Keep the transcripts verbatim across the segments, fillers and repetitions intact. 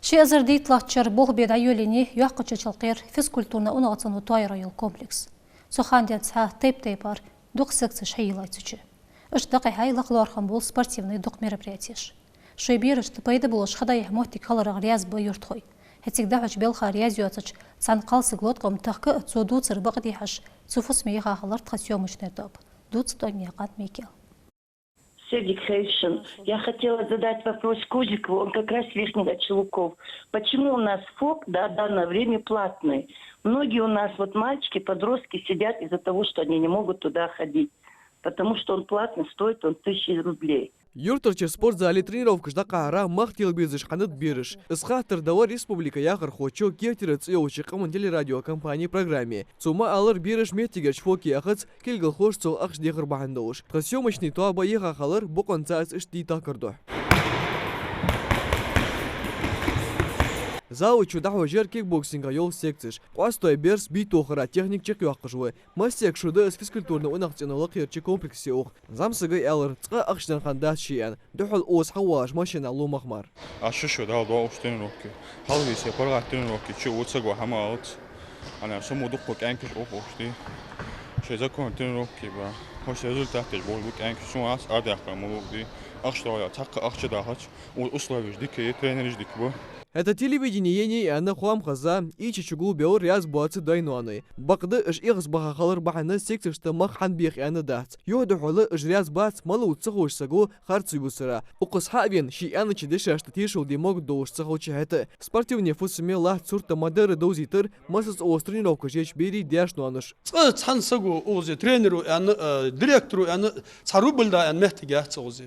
Ши эзар дийтталагӀча шера болх бе дӀайолаеннай Йоккхача Ачалкхера физкультурни унахцӀено тоаяра йола комплекс. Цу хана денз цхьа тайп-тайпара дукха секцеш хьайийллай цу чу. Иштта дӀакхихьай лакха лоархӀам бола спортивни дукха мероприятеш. Шоай берашта пайда болаш ха дӀаяхьа моттиг хиларах раьза ба юртахой. ХӀаьта цига дӀахьоча балхара раьза йоацача цхьан кхалсага латкъам тахка а, цо дувцар бакъдехьаш, цу фусаме яха хилар тха съёмочни тоаба. Дувц ТӀонганаькъан Микаила. Седик Хейшин, я хотела задать вопрос Кузикову, он как раз с Верхних Ачалуков. Почему у нас ФОК до данного времени платный? Многие у нас вот мальчики, подростки сидят из-за того, что они не могут туда ходить. Потому что он платный, стоит он тысячу рублей. Юртарча спортзале тренировкаш дӀакхахьара мах тела безаш хиннад бераш. Из хаттар даьлар республика яхархочо «Кертера» цӀи йолча къаман телерадиокомпане программе. Цо ма аллара, бераш моттигерча ФОКе яхац, кулгалхоша цох ахча дехар бахьан долаш. Тха съёмочни тоаба яха хилар бокъонца аз иштта дийттар духьа. Зала чу дӀахьош яр кикбоксинга йола секцеш. Къоастой берз бий тохара техника чакхйоаккхаш ва. Массехк шу да из физкультурни унахцӀено лакхерча комплексе ухаш. ЗӀамсага аьлар, цкъа а ахча денна хиннадац ше аьнна, духхьал укхаза хьавоагӀаш машина лу мах мара. Аз ши шу дала доагӀа укх тренировке. Хьалвийсай паргӀата тренировке чу укх саго хӀама алац. Ана само дукха кӀаьнкаш ухаш ди. Шоай законни тренировке ба. Хьо шоай результаташ болаш ба кӀаьнкаш. Сона аз ардаьккха ма лугӀа ди. Ахча доагӀа, цхьаккха ахча дахац. У-, условеш дика я, тренераш дика ба. ХӀаьта телевидене енай аьнна хоам хеза, ийча чугулбелар раьза боаца дай-ноаной. Бакъда, уж эгӀазбаха хилар бахьан секцешта мах хьанбех аьнна дац. Юхь-духьала уж раьза бац, малав ца ховш саго харцо бисара. Укхаза хьа а вена, ше аьннача дешашта тешал де могаш долаш ца хилча хӀаьта а. Спортивни фусаме латта сурт ма дарра довзийтар массаза укхаза тренировкаш еча берий даьша-ноаноша. Цкъа цхьан саго укхаза тренер ва аьнна, э, директор ва аьнна, цхьа рубль да аьнна моттиг яц укхаза.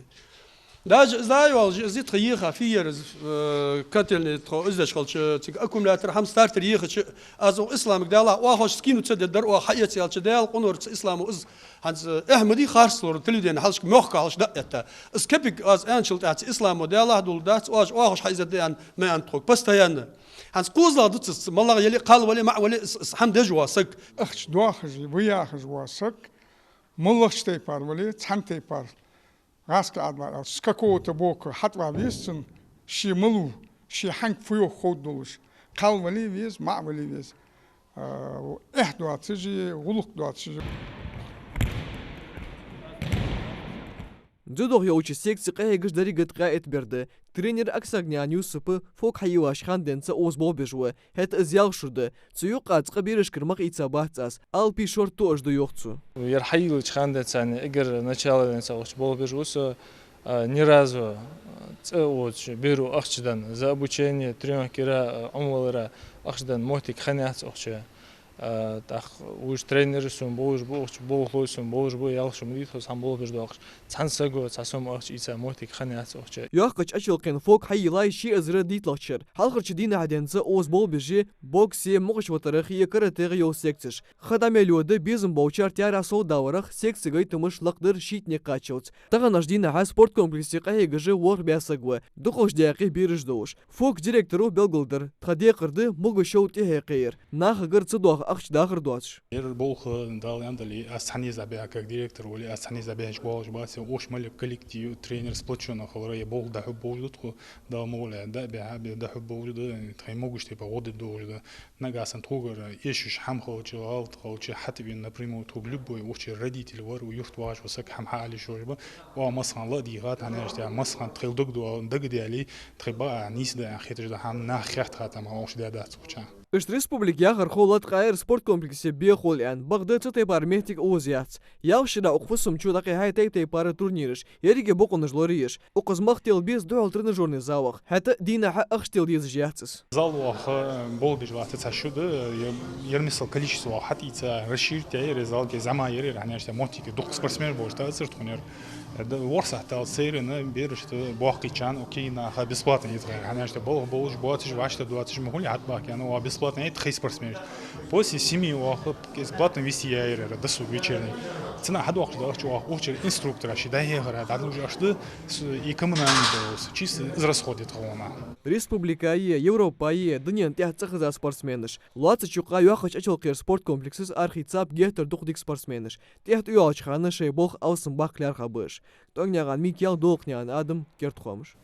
Даже из дӀайоалаш, из тха йиха фийер, из, э, котельни тхо из деш хилча, цига аккумулятор хӀама стартер йихача, аз укх Исламага, Даьлахьа, оаха оаш скинуть ца дергдар, оаха хьаэца аьлча, Даьла къинойца Ислама из, хӀанз, э, эхь ма дий харцлора, телевидене хьалхашка мехка хьалхашка дӀа а этта. Из кепиг аз аьнначул тӀехьа цу Ислама, Даьлахьа, дулла дац, оаш оаха оаш хьаэзаргда аьнна ма аьннад тхога постоянно. ХӀанз кхозлагӀа да цу, цу малагӀа яле а, кхалвале, маӀа вале, из, из хӀама деш вола саг. Ахча доахаш, вай яхаш вола саг, моллагӀча тайпара вале, цхьан тайпара. ГӀазкхий Ӏаьдала аьлча, с какого-то бока хьатӀавала веза цунна, ше малав, ше хьанга фу йоах ховргдолаш. Кхалвале веза, маӀа вале веза. А, эхь доацаш а, гӀулакх доацаш а. Дзюдох йолча секце къахьегаш деррига ткъаь итт бер да. Тренер Аксагнаькъан Юсуп ФОК хьайийллача хана денз укхаза болх беш ва. ХӀаьта из ялх шу да. Цу юкъа цкъа берашкара мах ийца бац аз. Алапи шортта тоъаш да, йоах цо. Ер хьайийллача хана денз, эггара начала денз укхаза болх беш ва со, а, ни разу, а, цӀа воацаш беро ахча денна. За обучение, тренировкера, а, Ӏомавалара ахча денна моттиг хиннаяц укхаза. А, тӀаккха уж тренераш сона болаш ба, укхаза болхлой сона болаш ба, ялх шу ма дий тхо цхьана болх беш доахаш. Цхьан саго цхьа сом ахча ийца моттиг хиннаяц укхаза. Йоккхача Ачалкхен ФОК хьайийллай ши эзар дийтталагӀча шера. Хьалхарча дийнахьа денз укхаза болх беш я боксеи, мукъача ватарахи, каратехи йола секцеш. Ха дӀа мел йода безам болчар таьрахь совдаларах секцегай тумаш лакхдар шийттанга кхаччалца. Таханарча дийнахьа спорткомплексе къахьегаш ворхӀ бӀаь саг ва, дукхагӀча даькъе бераш долаш. ФОК директоро белгалдир, тха декхар да могашал тӀехье кхеяр, нахагара ца доагӀа ахча дахар доацаш. Ер болх Дала аьннадале, аз цхьанне а бехк, как директор вале, аз цхьанне а бехк болаш бац, оаш мел коллектив, тренер сплочённый хилар, ер болх дӀахьоргболаш да тхо, Дала мукъ лой, дӀа а бихьа, дӀахьоргболаш да, тхоай могаш тайпара гӀо дергдолаш да. Нагахьа санна тхогара эшаш хӀама хилча, гӀалат хилча, хьатӀавена напрямую тхога любой укх чура родитель вар, юрта вагӀаш вола саг хӀама хьаала йиш йолаш ба. Оаха массахана ладийгӀа, хӀана аьлча, массахана тхоайла дог ду, дагадеале, тхоай бакъахьа нийса да аьнна хеташ да хӀама, нах хетта хатама укх чу даь дац укх чу. Иштта республика яхархо латкъаяр спорткомплексе бехк хул аьнна, бакъда цу тайпара моттиг укхаза яц. Ялх шера укх фусам чу дӀакхихьай тайп-тайпара турнираш, еррига бокъонаш лораеш. Укхаза мах тела беза духхьал тренажёрни залах, хӀаьта а дийнахьа ахча тела дезаш яц из. Зал оаха болх беш латта цхьа шу да, е-, ер миссел количество оаха хьатӀаийца расширить яьяр, зал кӀезига зӀамагӀа яр, хӀана аьлча моттиге дукха спортсменаш болаш тацар тхона ер. Да, ворхӀ сахьат дале церан берашта боккхийчарна, окей, наха бесплатно йитар, хӀана аьлча болх болаш, боацаш, вӀаштӀа доацаш ма хулий, хьатӀабахка аьнна, оаха бесплатно йит тхоай спортсменаш. После семи оаха бесплатно вести яьяр ер досуг вечерний. Цунах хьадоаккхаш да ахча оаха укх чура инструктора ше дӀахьехар дӀадужаш да, с-, и коммунальный долларс, чисто израсходить хавана. Республикаи, Европаи, дунен тӀа цӀихеза спортсменаш. Лоацача юкъа Йоккхача Ачалкхера спорткомплексе арахийцаб геттара дукха дика спортсменаш. ТӀехьа тӀайоагӀача хана шоай болх алсамбаккха лаьрхӀа ба уж. ТӀонганаькъан Микаил, Долакхнаькъан Адам, «Керда хоамаш».